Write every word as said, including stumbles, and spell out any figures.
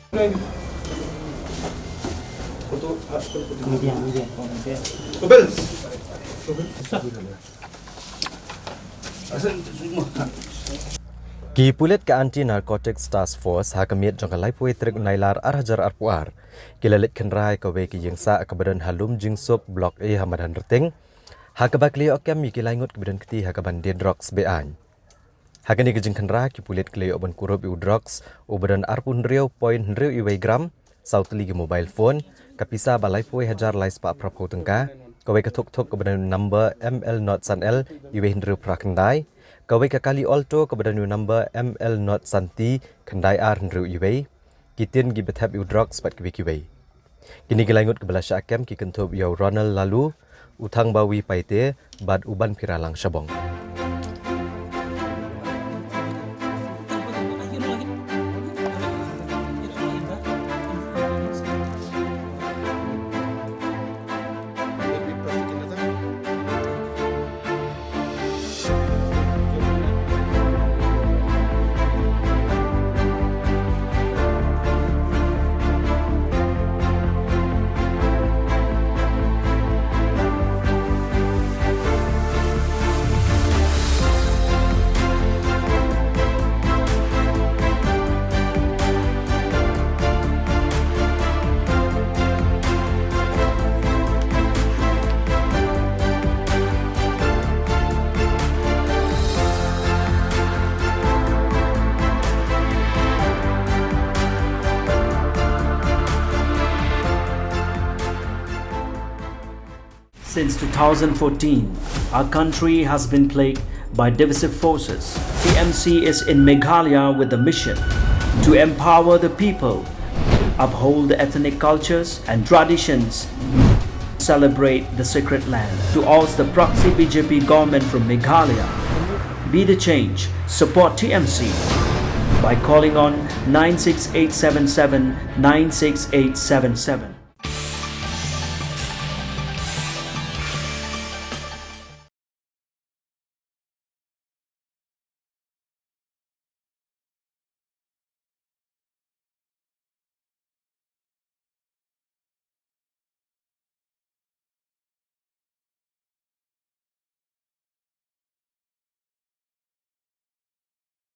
Ki pulit ka Anti Narcotics Task Force ha ka miet jong ka laiphew tarik Nailar ar hajar arphew ar ki la leit khynra ïa kawei ka ïing sah kaba don ha Lum Jingsuk, Block A, ha Madanrting, ha kaba ki la ïoh kem ïa ki lai ngut kiba don kti ha kaban die drugs be-aiñ. Ha kane ka jingkhynra ki pulit ki la ïoh ban kurup ïa u drugs uba don arphew hynriew point hynriew wei gram, saw tylli ki mobile phone, ka pisa ba laiphew wei hajar lai spah phraphew tyngka, kawei ka thuk thuk kaba don number M L not san L wei hynriew phra khyndai, kawei ka kali Alto kaba don number M L not san T khyndai ar hynriew wei, ki tin kiba thep ïa u drugs bad kiwei kiwei. Kine ki lai ngut kiba la shah kem ki kynthup ïa u Ronald Lalu, u Thangbawi Paite bad u Banphiralang Shabong. Since two thousand fourteen, our country has been plagued by divisive forces. T M C is in Meghalaya with the mission to empower the people, uphold the ethnic cultures and traditions, celebrate the sacred land. To oust the proxy B J P government from Meghalaya, be the change, support T M C by calling on nine six eight seven seven nine six eight seven seven.